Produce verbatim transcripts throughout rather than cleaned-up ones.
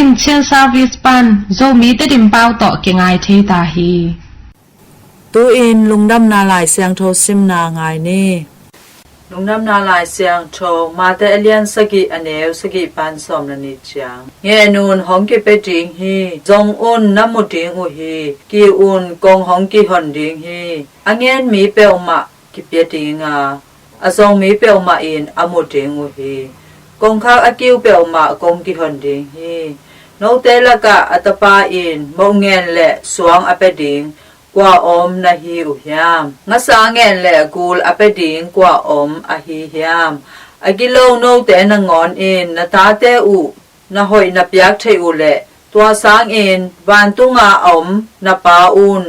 Chin Service pan Zomi Tedim pau tawh kingai thei ta hi. Tu-in Lungdamna Lai Siangtho simna ngai ni. Lungdamna Lai Siangtho, Mate a lian sagih, a neu sagih pan sawm le nih ciang. Ngen un, hong kipia ding hi, zong un, na mu ding uh hi, kiu un, kong hong kihon ding hi. A ngen mi peuhmah kipia ding a, a zong mi peuhmah in a mu ding uh hi. Kongkhak a kiu peuhmah kong kihon ding hi. Note lakah a tapa in moh ngen le suang a pia ding kua om na hi uh hiam? Ngasa ngen le gul a pia ding kua om ahi hiam? A gilo note nangawn in na tate uh na hoih na piak theih uh leh, tua sangin vantunga a om na Pa un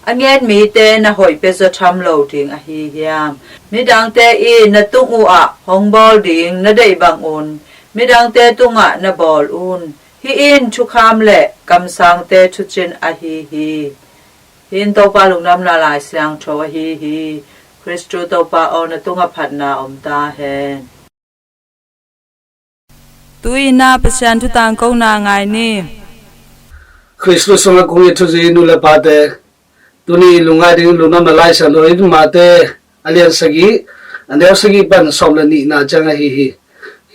a ngen mite na hoih pia zaw tham lo ding ahi hiam? Midangte in na tung uh ah hong bawl ding na deih bangun midangte tungah na bawl un. Hih in thukham le kamsangte thucin ahi hi. Hih in Topa Lungdamna Lai Siangtho ahi hi. Khristu Topa aw, na tungah phatna om ta hen. Tu-in ah Pasian thu tangkona ngai ni. Khristu sungah kong it thuzui nu le pate, tuni lungngai ding Lungdamna Lai Siangtho in Mate a lian sagih, a neu sagih pan sawm le nihna ciang ahi hi.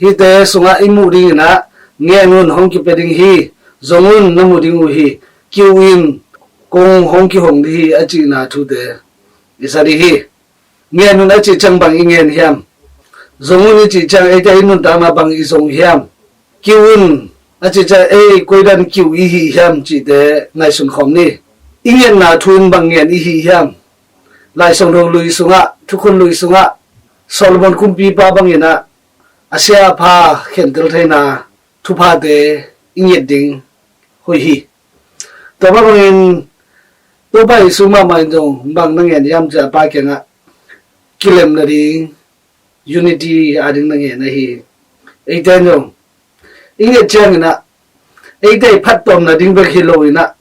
Hihte sungah i muh dingin ah, ngen un, hong kipia ding hi, zong un, na mu ding uh hi, kiu in, kong hong kihong ding hi, a cihna thute i sa ding hi. Ngen un a cih ciang bang i ngen hiam? Zong un i cih ciang eite i nuntakna bang i zong hiam? Kiu un a cih ciang ei koidan kiu i hi hiam cihte ngaihsun khawm ni. I ngetna thu in bang ngen i hi hiam? Lai Siangtho lui sungah, Thukhun lui sungah Solomon kumpipa bangin ah a siapha khentel theihna thuphate i nget ding hoih hi. Tua mah bangin Topa Jesu mahmah in zong bang na ngen hiam cih a Pa kiangah kilem nading, unity a ding na ngen ahi hi. Eite in zong i nget ciangin ah eite i phattuam nading bek hi loin ah,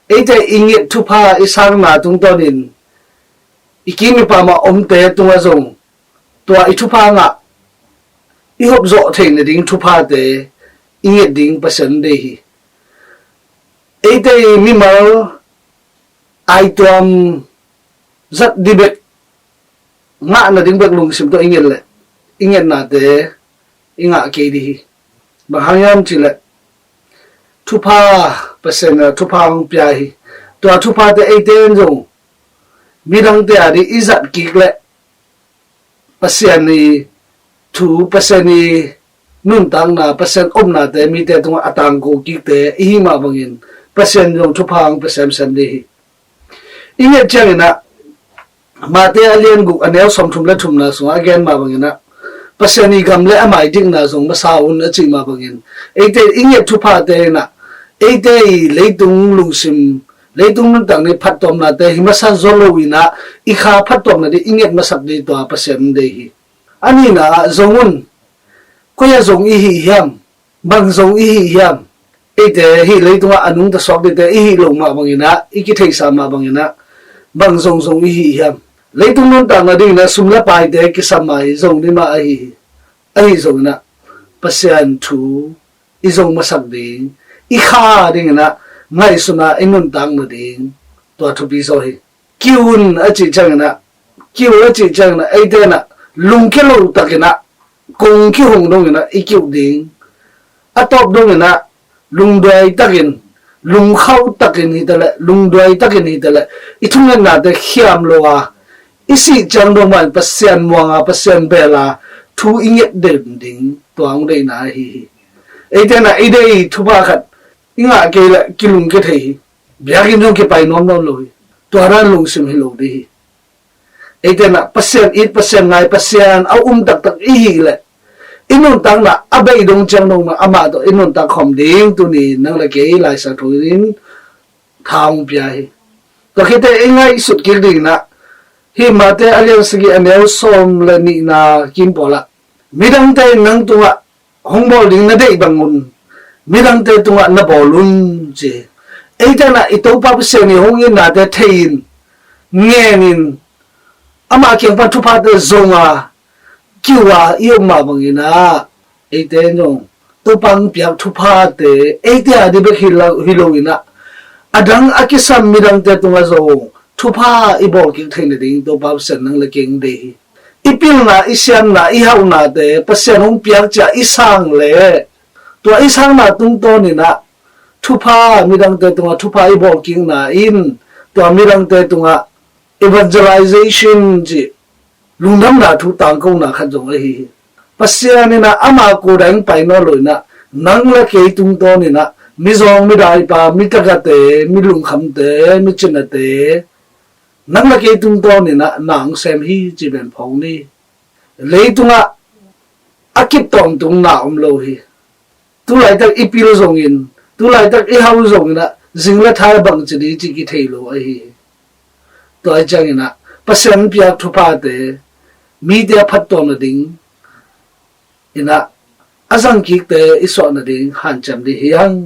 eite i nget thupha i sangna tungtawnin i kim i pam a omte tungah zong tua i thupha ngah, i hopzawh theih nading thuphate i nget ding Pasian deih hi. Eite i mimal aituam zat ding bek, ngah nading bek lungsim tawh i nget leh i ngetnate i ngah kei ding hi. Bang hang hiam cih leh thupha, Pasian in thupha hong pia hi. Tua thuphate eite in zong midangte a ding i zat kik leh Pasian i thu, Pasian i nuntakna, Pasian omnate mite tungah a tangko kikte i hih mah bangin Pasian zong thupha hong pia semsem ding hi. I nget ciangin ah Mate a lian guk, a neu sawmthum le thumna sungah a gen mah bangin ah, Pasian i gam le ama i dikna zong masa un a cih mah bangin, eite i nget thuphate in ah eite i leitung lungsim, leitung nuntakna i phattuamnate hi masa zaw loin ah i kha phattuamna ding i nget masak ding tua Pasian deih hi. A nihna ah zong un, koi ah zong i hi hiam? Bang zong i hi hiam? Eite hih leitungah a nungta suak dingte i hih loh mah bangin ah, i kitheihsa mah bangin ah, bang zong zong i hi hiam? Leitung nuntak nadingin ah sum le paite kisam a i zong ding mah ahi hi. Ahi zongin ah Pasian thu i zong masak ding, i kha dingin ah ngaihsun a i nuntak nading tua thupi zaw hi. Kiu un a cih ciangin ah, kiu a cih ciangin ah eite in ah lungkia lo takin ah kong kihong dongin ah i kiuh ding, a tawp dongin ah lungduai takin, lungkhauh takin hi ta leh, lungduai takin hi ta leh, i thungetnate khiam lo a, i sih ciang dong mah in Pasian muang a, Pasian bel a thu i nget den ding, tua hong deihna ahi hi. Eite in ah i deih thupha khat i ngah kei leh kilungkia thei hi. Biakinn zong kipai nuam nawn lo hi. Tua dan lungsim hi lo ding hi. Eite in ah Pasian it, Pasian ngai, Pasian a um taktak i hih leh i nuntakna a bei dong ciang dong mah amah tawh i nuntak khawm ding tuni nang le kei Lai Siangtho in tha hong pia hi. Tua khit teh i ngaihsut kik dingin ah hih Mate a lian sagih, a neu sawm le nihna kim pawl ah, midangte in nang tungah hong bawl ding na deih bangun midangte tungah na bawl un, ci hi. Eite in ah i Topa Pasian i hong itnate thei-in, ngenin, ama kiang pan thuphate zong a, kiu a i om mah bangin ah, eite in zong Topa hong piak thuphate eite a ding bek hi lo, hi lo in ah, a dang a kisam midangte tungah zong thupha i bawl kik theih nading Topa Pasian nang le kei hong deih hi. I pilna, i siamna, i hauhnate Pasian hong piak ciang i sang leh, tua i sangna tungtawn in ah thupha, midangte tungah thupha i bawl kikna in, tua midangte tungah evangelization cih lungdamna thu tangkona khat zong ahi hi. Pasian in ah ama kuta hong pai nawn lo in ah, nang le kei tungtawn in ah mizawng midaipa, mitakate, milungkhamte, micinate, nang le kei tungtawn in ah na hong sem hi cih pen phawk ni. Leitungah a kip tawntung na om lo hi. Tulaitak i pil zongin, tulaitak i hau zongin ah, zing le thai bangci ding cih kithei lo ahi hi. Tua ahih ciangin ah Pasian piak thuphate mite a phattuam nading in ah, a zangkikte i suah nading hanciam ding hi hang.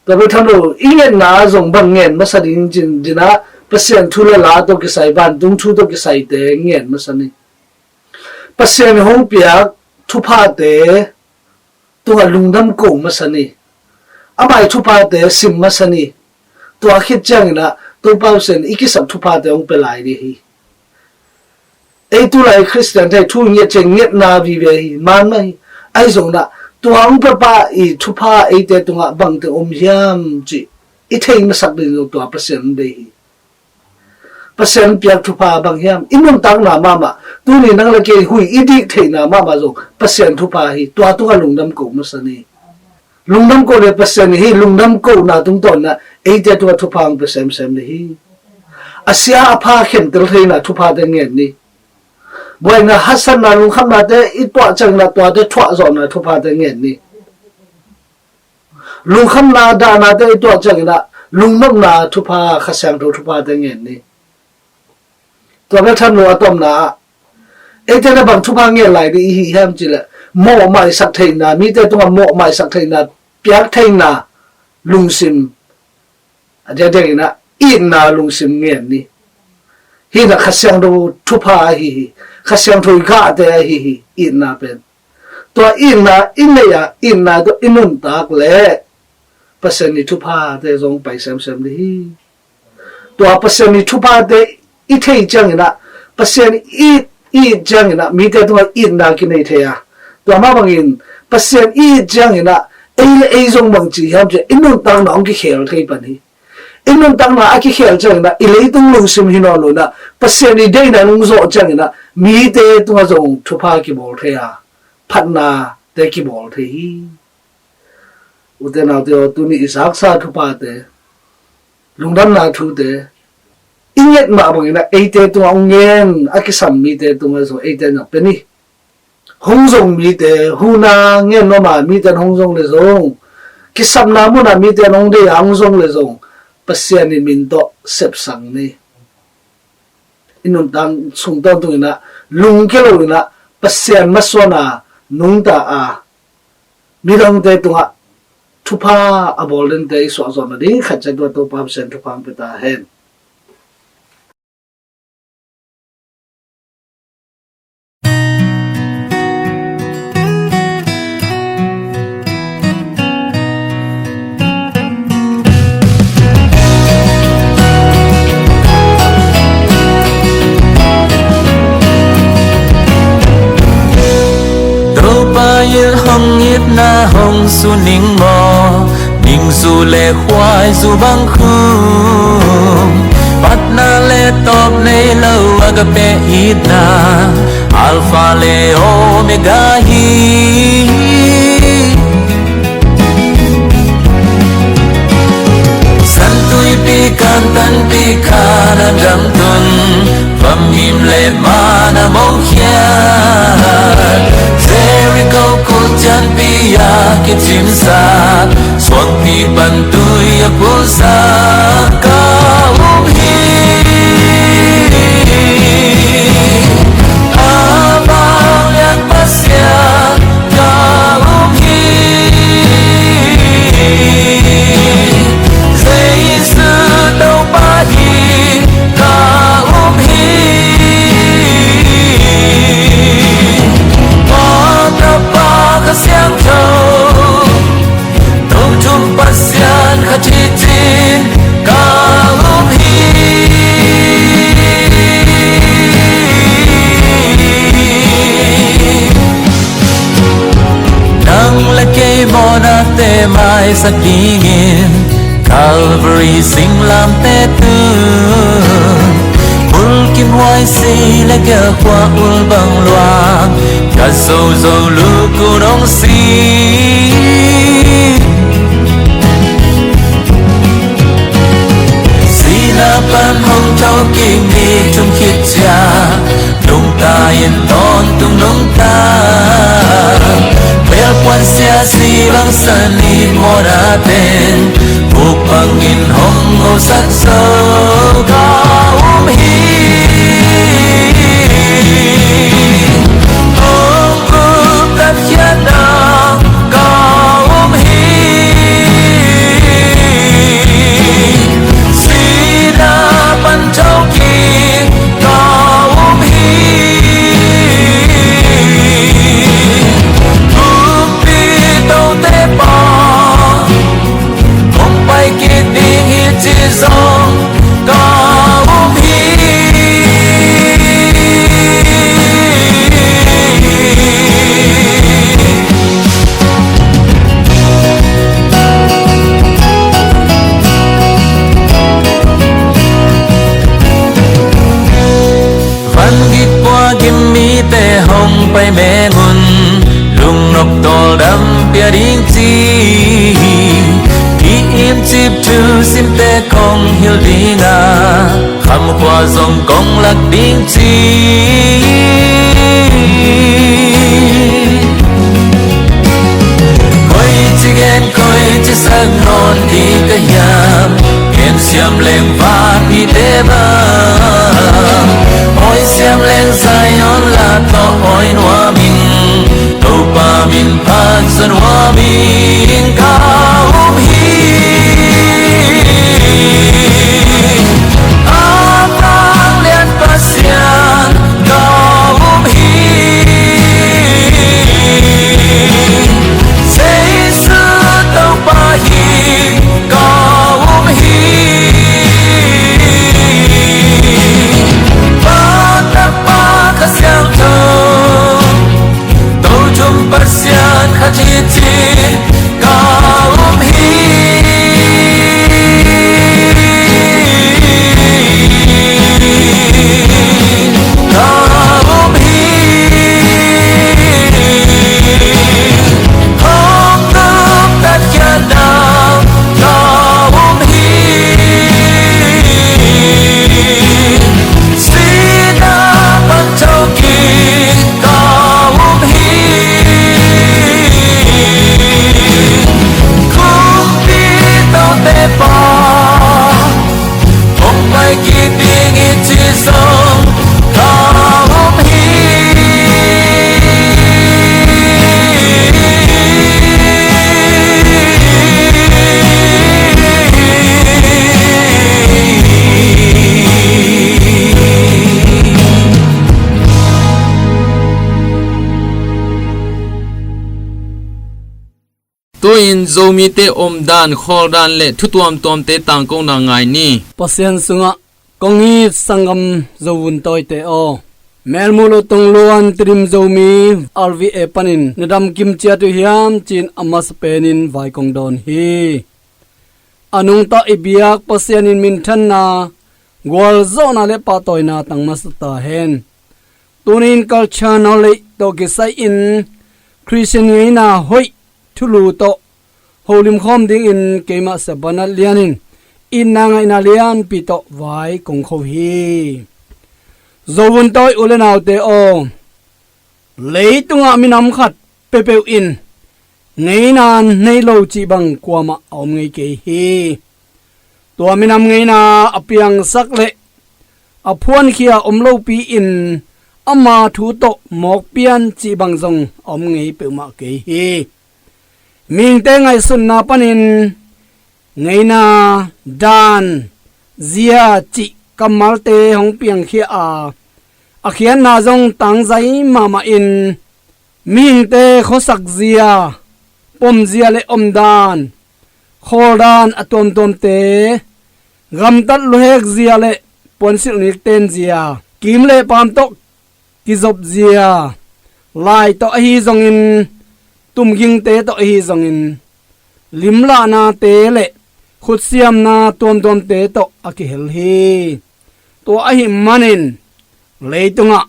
Tua bek tham lo, i ngetna zong bang ngen masa ding cih in ah, Pasian thu le la tawh kisai, vantung thu tawh kisaite ngen masa ni. Pasian hong piak thuphate tungah lungdam ko masa ni. Ama i thuphate sim masa ni. Tua khit ciangin ah Topa Pasian i kisap thuphate hong pia lai ding hi. Ei tulai Khristian te thu nget ciang ngetna vive hi, man mah hi. Ahi zongin ah tua hong piapa i thupha eite tungah bangte om hiam cih i thei masak ding zong tua Pasian hong deih hi. Pasian piak thupha bang hiam? I nuntakna mahmah, tuni nang le kei huih i dik theihna mahmah zong Pasian thupha hi. Tua tungah lungdam ko masa ni. Lungdam ko le Pasian hi, lungdam kona tungtawn in ah eite tungah thupha hong pia semsem ding hi. A sia a pha khentel theihna thuphate ngen ni. Buaina, haksatna, lungkhamnate i tuah ciangin ah tuate thuah zawhna thuphate ngen ni. Lungkhamna, dahnate i tuah ciangin ah lungnopna thupha, Kha Siangtho thuphate ngen ni. Tua bek tham lo, a tomna ah, eite na bang thupha ngen lai ding i hi hiam cih leh, mawhmaisak theihna, mite tungah mawhmaisak theihna, piak theihna lungsim, a diakdiakin ah itna lungsim ngen ni. Hih in ah Kha Siangtho thupha ahi hi. Kha Siangtho i gahte ahi hi, itna pen. Tua itna i neih a, itna tawh i nuntak leh Pasian i thuphate zong pai semsem ding hi. Tua Pasian i thuphate i thei ciangin ah, Pasian i it, i it ciangin ah mite tungah itna kinei thei a, tua mah bangin Pasian i it ciangin ah ei le ei zong bangci hiam cih leh i nuntakna hong kikhel thei pan hi. I nuntakna a kikhel ciangin ah i leitung lungsim hi nawn lo in ah, Pasian i deihna hong zawh ciangin ah mite tungah zong thupha kibawl thei a, phatnate kibawl thei hi. Ute naute aw, tuni i zaksa thuphate, lungdamna thute i nget mah bangin ah eite tungah hong ngen, a kisam mite tungah zong eite in ah pia ni. Hong zong mite, huhna ngen nuam a mite in hong zong leh zong, kisapna mun ah mite in hong deih a hong zong leh zong, Pasian in min tawh sepsak ni. I nuntak sung tawntungin ah lungkia lo in ah, Pasian masuan a, nungta a, midangte tungah thupha a bawl dingte i suahzawh nading khat ciat tua Topa Pasian thupha hong pia ta hen. Topa it hong itna hong su ning maw, ningzu le khuaizu bang khum, patna le tawp nei lo agape itna, Alpha le Omega hi. San tuipi kantanpi Kanaan gam tun, vamim le mana mawngkhiat, Jericho kulcianpi a kicimsak, suangpi pan tui a pulsak ka um hi. A vanglian Pasian ka um hi. Jesu Topa hi ka um hi. Pa, Tapa, Kha Siangtho Sak dingin Calvary singlamteh tung, bulkimhuai si le kial khua ul bang luang, ka zozo lukun hong si. Sihna pan hong thokik ni thum khit ciang, nungta in tawntung nungta. Belpuan siasi bangsan i mawhna teng, bukpang in hong hosak zo ka um hi. Hong guptat khiatna ka um hi. Sihna pan thokik ka um hi. Kumpi tote pa hong pai kik ding hi ci zong ka um hi. Van gik pua gim mite hong pai meng un, lungnop tawldam pia ding ci. Ki-imcip thu simte kong hilh ding a, khamkhua zong kong lak ding ci. Koici gen koici sak nawn ding ka hiam? Gen siam leng van hite bang, awi siam leng Zion la tawh awi nuam ing. Topa min phat sa nuam ing ka um hi. A vanglian Pasian ka um hi. Jesu Topa hi ka um hi. Pa, Tapa, Kha Siangtho, Tothum Pasian khat hi ci ka um hi. Ka um hi. Hong guptat khiatna ka um hi. Sihna pan thokik ka um hi. Kumpi tote pa hong pai kik ding hi ci zong ka um hi. Tu-in Zomite omdan, khawldan le thu tuamtuamte tangkona ngai ni. Pasian sungah kong it sanggam Zovun tawite aw, Melmuh Lotong Luan Tedim Zomi R V A panin na dam kim ciat uh hiam ci-in a masa penin vai kong dawn hi. A nungta i biak Pasian in minthanna, gualzawhna le pahtawina tang masa ta hen. Tuni-in culture knowledge tawh kisai-in Khristian ngeina hoih thulu tawh holim khawm dingin keimah Sia Banat Lian in itna ngaihna lianpi tawh vai kong kho hi. Zovun tawi u le naute aw, leitungah minam khat peuhpeuh in ngeina nei lo cih bang kuamah a om ngei kei hi. Tua minam ngeina a piangsak le a phuankhia om lopi-in ama thu tawh mawk pian cih bang zong a om ngei peuhmah kei hi. Mihingte ngaihsutna panin ngeina, dan, zia cih kammalte hong piangkhia a, a khiatna zong tangzai mahmah in, mihingte khuasak zia, pom zia le omdan, khawldan a tuamtuamte, gamtat luhek zia le puansilh nikten zia, kim le paam tawh kizop zia, lai tawh ahi zongin, tumgingte tawh ahi zongin, limlahnate le khutsiamna tuamtuamte tawh a kihel hi. Tua ahih manin leitungah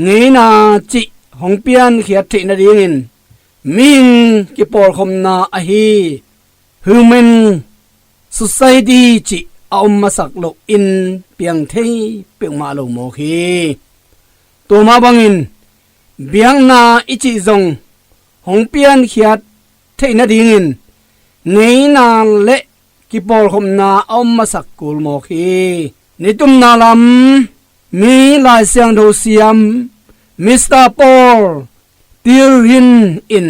ngeina cih hong piankhiat theih nadingin mihing kipawlkhopna ahi human society cih a om masak loin piang thei peuhmah lo mawk hi. Tua mah bangin biakna i cih zong hong piankhiat theih nadingin ngeina le kipawlkhopna a om masak kul mawk hi. Nitumna lam mi Lai Siangtho siam Mister Paul Tirhin in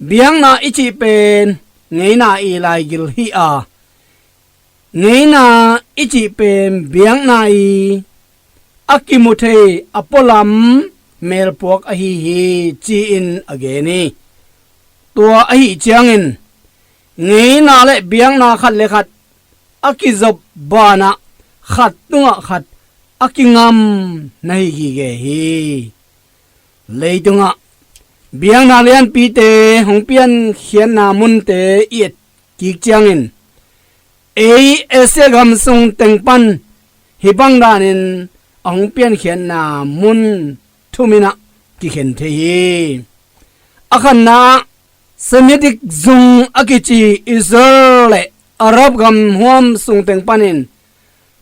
biakna i cih pen ngeina i laigil hi a, ngeina i cih pen biakna i a kimu thei a pualam melpuak ahi hi, ci-in a gen hi. Tua ahih ciangin ngeina le biakna khat le khat a kizop banah khat tungah khat a kingam na hi gige hi. Leitungah biakna lianpite hong piankhiatna munte i et kik ciangin ei Asia gam sung teng pan hih bang danin a hong piankhiatna mun thum in ah kikhen thei hi. A khatna ah Semitic zung a kici Israel le Arab gam huam sung teng panin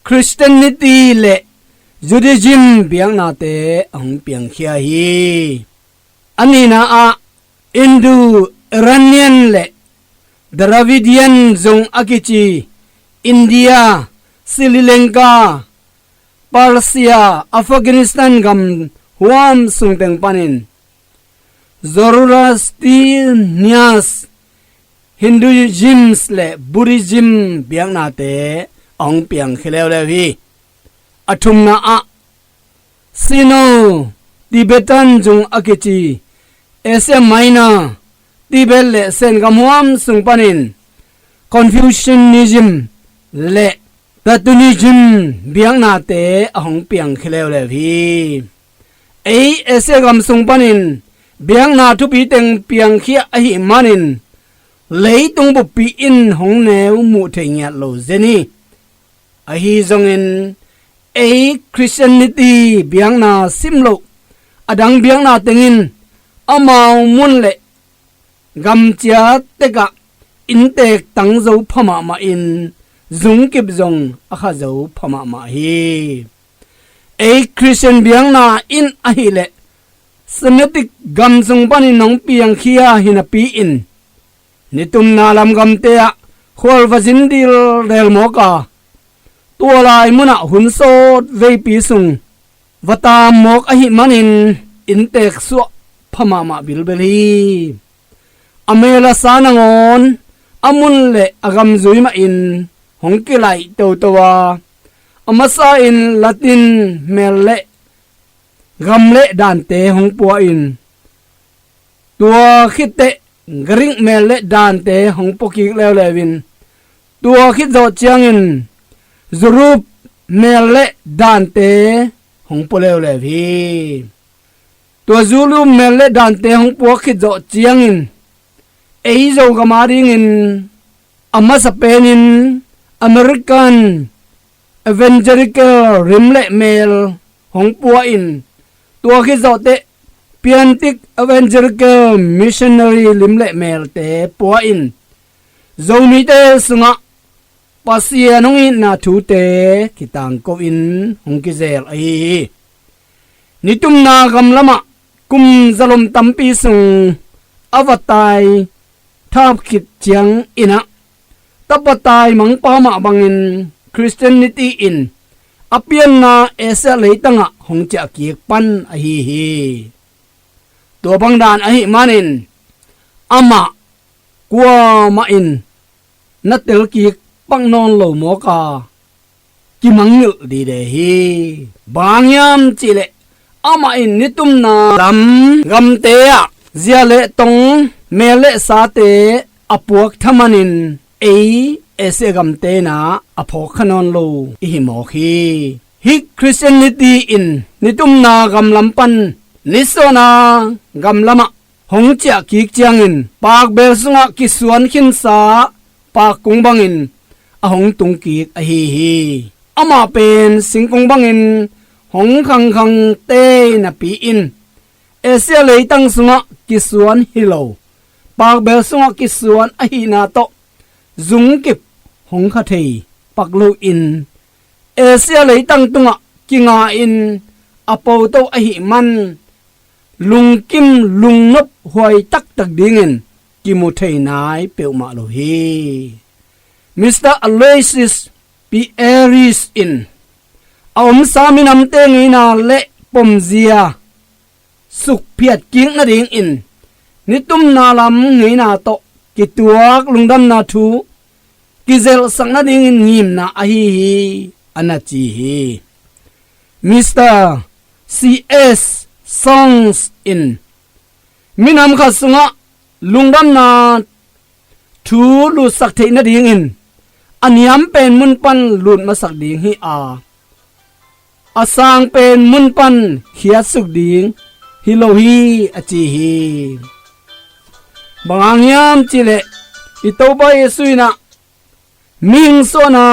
Christianity le Judaism biaknate a hong piangkhia hi. A nihna ah Indo-Iranian le Dravidian zung a kici India, Sri Lanka, Persia, Afghanistan gam huam sung teng panin Zoroastrians, Hinduism le Buddhism biaknate a hong piangkhia leuleu hi. A thumna ah Sino-Tibetan zung a kici Asia Minor, Tibet le Sen gam huam sung panin Confucianism le Platonism biaknate a hong piangkhia leuleu hi. Ei Asia gam sung panin biakna thupi teng piangkhia ahih manin leitung buppi in hong neu muh theih ngiat lo zen hi. Ahi zongin ei Christianity biakna sim loh a dang biakna tengin amau mun le gamcia tekah inntek tang zo pha mahmah in zungkip zong a kha zo pha mahmah hi. Ei Christian biakna in ahileh Semitic gam sung panin hong piangkhia hi napi-in nitumna lam gamte ah khual va zin dildel mawk a, tua lai munah hun sawt veipi sung va taam mawk ahih manin inntek suah pha mahmah bilbel hi. A mel a sa nangawn a mun le a gam zui mahin hong kilaih toto a, a masa in Latin mel le gam le dante hong pua in, tua khitteh Greek mel le dante hong pua kik leuleu in, tua khit zawh ciangin Europe mel le dante hong pua leuleu hi. Tua Europe mel le dante hong puak khit zawh ciangin ei Zogam adingin a masa penin American Evangelical lim le mel hong pua in, tua khit zawhteh Piantik Evangelical Missionary lim le melte pua in Zomite sungah Pasian hong itna thute kitangko in hong kizel ahi hi. Nitumna gam lamah kum zalom tampi sung a va tai thap khit ciang in ah tapa tai mangpa mah bangin Christianity in a pianna Asia leitangah hong ciah kik pan ahi hi. Tua bang dan ahih manin amah kuamah in na telkik pak nawn lo mawk a, kimangngilh dide hi. Bang hiam cihleh amah in nitumna lam gamte ah zia le tong, mel le sate a puak thamanin ei Asia gamte in ah a phawk kha nawn lo i hi mawk hi. Hih Christianity in nitumna gam lam pan nisuahna gam lamah hong ciah kik ciangin pakbel sungah kisuan khinsa pakkung bangin a hong tung kik ahi hi. Amah pen singkung bangin hong khangkhang tei napi in Asia leitang sungah kisuan hi lo, pakbel sungah kisuan ahihna tawh zungkip hong kha thei pak loin Asia leitang tungah kinga in a poto ahih man lungkim lungnop huai taktak dingin kimu thei nai peuhmah lo hi. Mister Aloysius Pieris in a omsa minamte ngeina le pomzia sukphiat kik nadingin nitumna lam ngeina tawh kituak lungdamna thu kizelhsak nadingin ngimna ahi hi, a na ci hi. Mister C S Songs in minam khat sungah lungdamna thu lutsak theih nadingin a niam pen mun pan lut masak ding hi a, a sang pen mun pan khiatsuk ding hi lo hi, a ci hi. Bang hang hiam cihleh i Topa Jesu in ah mihing suahna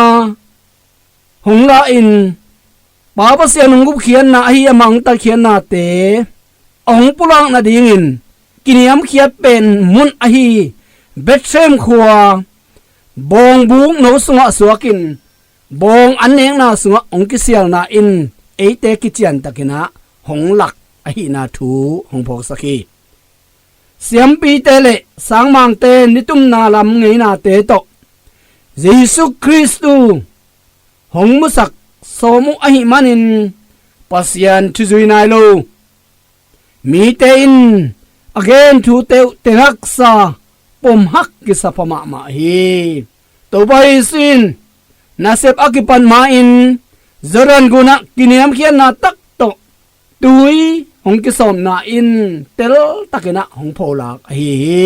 hong la in Pa Pasian hong gupkhiatna ahi amah hong tatkhiatnate a hong pulak nadingin kiniamkhiat pen mun ahi Bethlehem khua bawngbuk no sungah suakin bawng an nekna sungah hong kisialna in eite kiciantakin ah hong lak ahihna thu hong phawksak hi. Siampite le sangmangte nitumna lam ngeinate tawh Jesu Khristu hong musak sawm uh ahih manin Pasian thuzui nai lo mite in a gen thute uh telhaksa pomhak kisa pha mahmah hi. Topa Jesu in nasep a kipat ma-in Jordan gunah kiniamkhiatna tak tawh tui hong kisawmna in teltakin ah hong pholak ahi hi.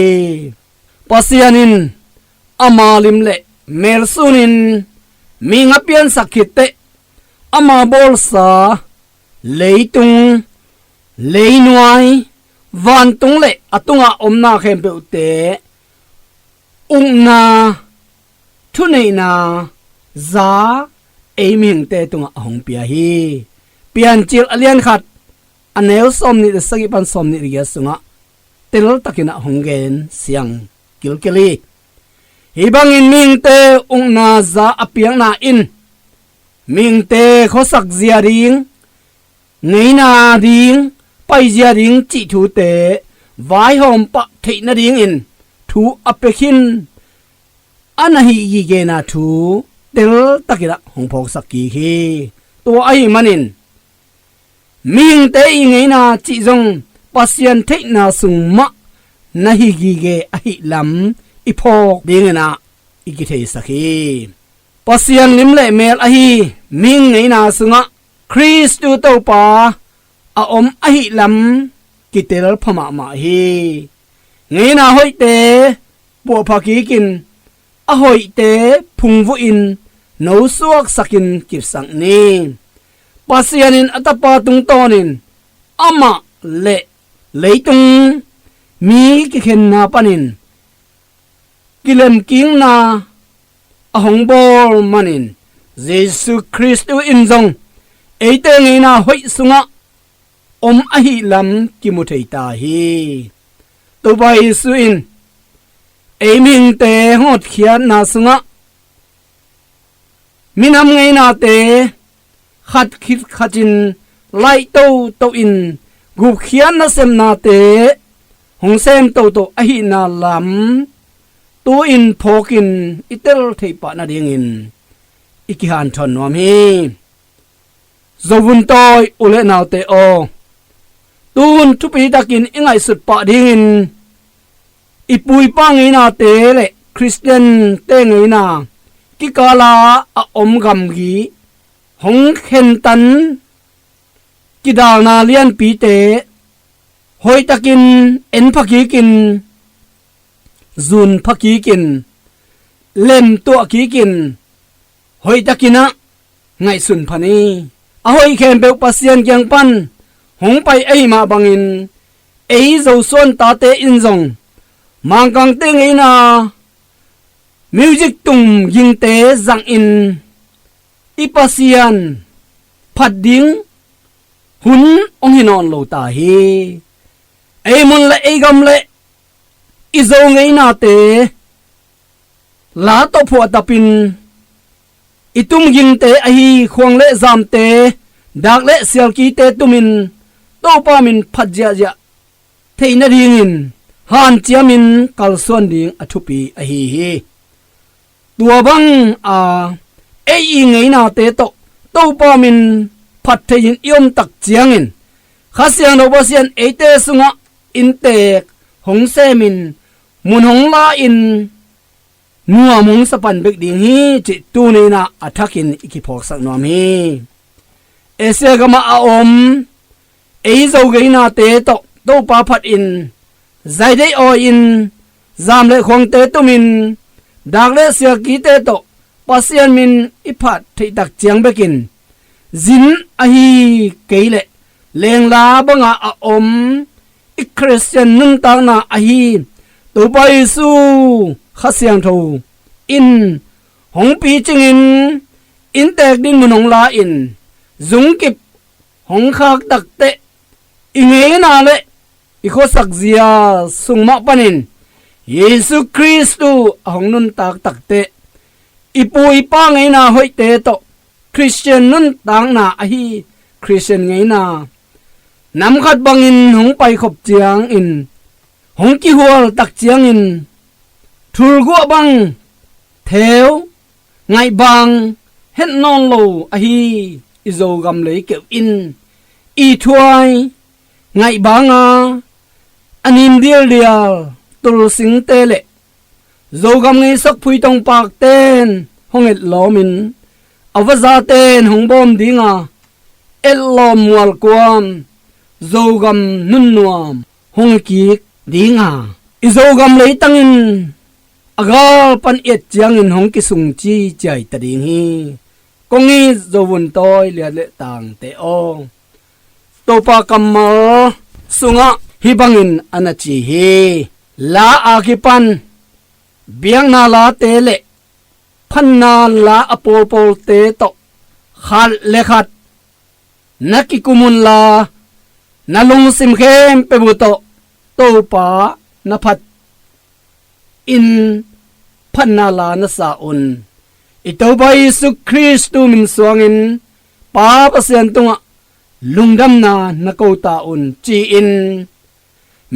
Pasian in ama lim le mel sunin mihing a piansak khitteh ama bawlsa leitung, leinuai, vantung le a tungah omna khempeuhte ukna, thuneihna za ei mihingte tungah a hong pia hi. Piancil a lian khat a neu sawmnih le sagih pan sawmnih le giat sungah teltakin ah hong gen siang kilkil hi. Hih bangin mihingte ukna za a piakna in mihingte khuasak zia ding, ngeina ding, paizia ding cih thute vaihawm pah theih nadingin thu a pia khin a na hih gigena thu teltakin ah hong phawksak kik hi. Tua ahih manin mihingte i ngeina cih zong Pasian theihna sung mah na hi gige ahih lam i phawk dingin ah i kitheisak hi. Pasian lim le mel ahi mihing ngeina sungah Khristu Topa a om ahih lam kitel pha mahmah hi. Ngeina hoihte puahpha kikin a hoihte phungvuhin nosuaksakin kipsak ni. Pasian in a Tapa tungtawnin amah le leitung mi kikhenna panin kilemkikna a hong bawl manin Jesu Khristu in zong eite ngeina hoih sungah om ahih lam kimu thei ta hi. Topa Jesu in ei mihingte hong hotkhiatna sungah minam ngeinate khat khit khatin laih toto in gupkhiat nasepnate hong sem toto ahihna lam tu-in phawkin i tel theih pah nadingin i kihanthawn nuam hi. Zovun tawi u le naute aw, tuhun thupi takin i ngaihsut pah dingin i puipa ngeinate le Khristiante ngeina kikala a om gamgi hong khentan kidalna lianpite hoihtakin en pha kikin, zun pha kikin, lemtuah kikin, hoihtakin ah ngaihsun pha ni. A hoih khempeuh Pasian kiang pan hong pai ahih mah bangin ei Zosuan tate in zong Mangkangte ngeina music tum gingte zangin i Pasian phat ding hun hong hi nawn lo ta hi. Ei mun le ei gam le i Zo ngeinate la tawh phuahtapin i tum gingte ahi khuang le zamte, dak le sialkite tumin Topa min phat ziahziah theih nadingin hanciamin kalsuan ding a thupi ahi hi. Tua bang a ei i ngeinate tawh Topa min phat theihin i om tak ciangin Kha Siangtho Pasian eite sungah inntek hong semin mun hong la-in nuam hong sa pan bek ding hi cih tuni-in ah a thakin i kiphawksak nuam hi. Asia gamah a om ei Zo ngeinate tawh Topa phatin zaideih awi-in zam le khuangte tumin dak le sialkite tawh Pasian min i phat theih tak ciang bekin zin ahi kei leh lengla banga a om i Khristian nuntakna ahi Topa Jesu Kha Siangtho in hong picingin inntek ding mun hong la-in zungkip hong khak takteh i ngeina le i khuasak zia sung mah panin Jesu Khristu a hong nuntak takteh i pu i pa ngeina hoihte tawh Khristian nuntakna ahi Khristian ngeina nam khat bangin hong paikhop ciangin hong kihual tak ciangin thulguah bang theu ngaihbang het nawn lo ahi i Zogam leikeu in i thuai ngaihbanga a nin dialdial tulsingte le Zogam ngeisak phuitong pakten hong etlawmin a vazaten hong bawm dinga etlawm mualkuam Zogam nunnuam hong kik dinga i Zogam leitangin a gal pan i et ciangin hong kisung ci ciai ta ding hi. Kong it Zovun tawi liat le tangte aw, Topa kammal sungah hih bangin a na ci hi. La a kipan biakna late le phatna la a pawlpawlte tawh khat le khat na kikum unla na lungsim khempeuh uh tawh Topa na phat in phatna la na sa un. I Topa Jesu Khristu min suangin Pa Pasian tungah lungdamna na ko ta un ci-in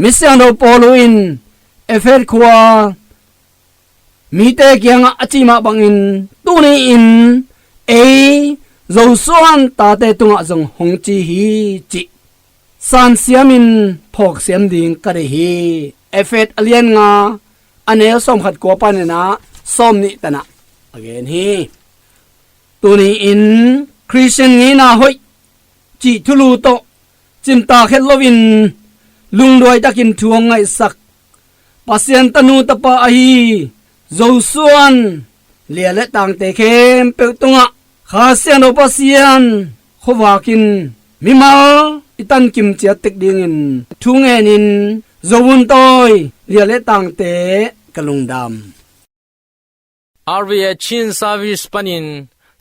Misiangtho Paulu in Efet khua mite kiangah a cih mah bangin tuni-in ei Zosuan tate tungah zong hong ci hi cih sansiamin phawksiam ding ka deih hi. Efet a lian nga a neu sawmkhat kua paninah sawmnih tanah a gen hi. Tuni-in Khristian ngeina hoih cih thulu tawh cimtak het loin lungduaitakin thu hong ngaihsak Pasian tanu tapa ahi Zosuan lia le tangte khempeuh tungah Kha Siangtho Pasian khuavak in mimal i tankim ciat tek dingin thu ngenin Zovun tawi lia le tangte ka lungdam. R V A Chin Service panin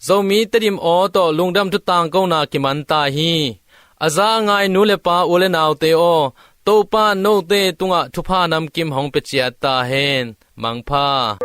Zomi Tedim aw tawh lungdam thu tangkona kiman ta hi. A za a ngai nu le pa u le naute aw, Topa note tungah thupha namkim hong pia ciat ta hen. Mangpha.